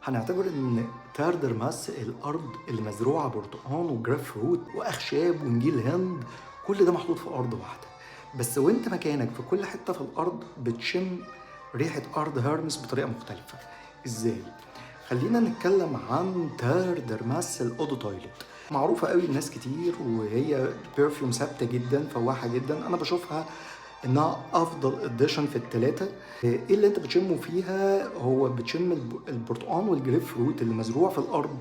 هنعتبر ان Terre d'Hermès الارض اللي مزروعة برتقان وجريب فروت واخشاب ونجيل هند، كل ده محطوط في ارض واحده. بس وانت مكانك في كل حتة في الارض بتشم ريحه ارض هيرمس بطريقة مختلفه. ازاي؟ خلينا نتكلم عن Terre d'Hermès ال eau de toilette. معروفة قوي لناس كتير، وهي perfume ثابتة جدا، فواحه جدا. انا بشوفها انها افضل edition في الثلاثه. ايه اللي انت بتشمه فيها؟ هو بتشم البرتقال والجريب فروت اللي مزروع في الارض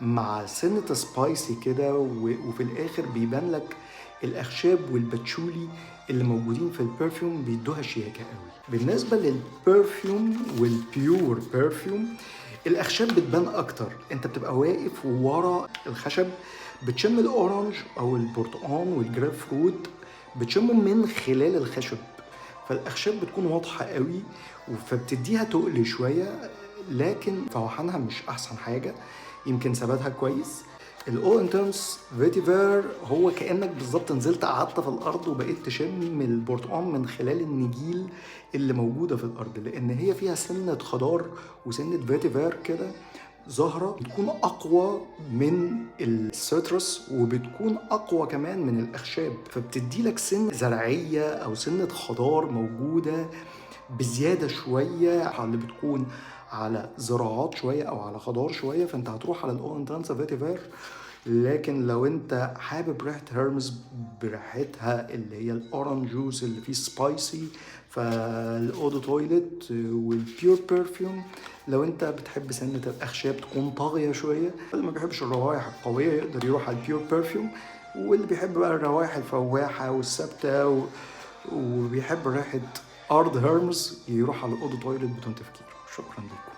مع سنة spicy كده، وفي الاخر بيبان لك الاخشاب والباتشولي اللي موجودين في ال perfume، بيدوها شياكه قوي. بالنسبة لل perfume وال pure perfume، الاخشاب بتبان اكتر. انت بتبقى واقف ورا الخشب، بتشم ال orange او البرتقال والجريب فروت، بتشمه من خلال الخشب، فالاخشاب بتكون واضحة قوي، فبتديها تقل شويه، لكن فوحانها مش احسن حاجه، يمكن ثباتها كويس. ال Eau Intense Vétiver هو كانك بالظبط نزلت قعدت في الارض وبقيت تشم البرتقال من خلال النجيل اللي موجودة في الارض، لان هي فيها سنة خضار وسنة vetiver كده زهرة، بتكون أقوى من ال citrus وبتكون أقوى كمان من الأخشاب، فبتدي لك سن زرعية أو سنة خضار موجودة بزيادة شوية، اللي بتكون على زراعات شوية أو على خضار شوية، فأنت هتروح على ال Eau Intense Vétiver. لكن لو انت حابب ريحة هيرمس بريحتها اللي هي ال orange juice اللي فيه spicy، فال eau de toilette وال pure perfume. لو انت بتحب سنة الاخشاب تكون طاغية شوية، اللي ما بيحبش الروائح القوية يقدر يروح على ال pure perfume، واللي بيحب بقى الروائح الفواحة والثابتة وبيحب ريحة ارض هيرمس يروح على ال eau de toilette بدون تفكير. شكرا لكم.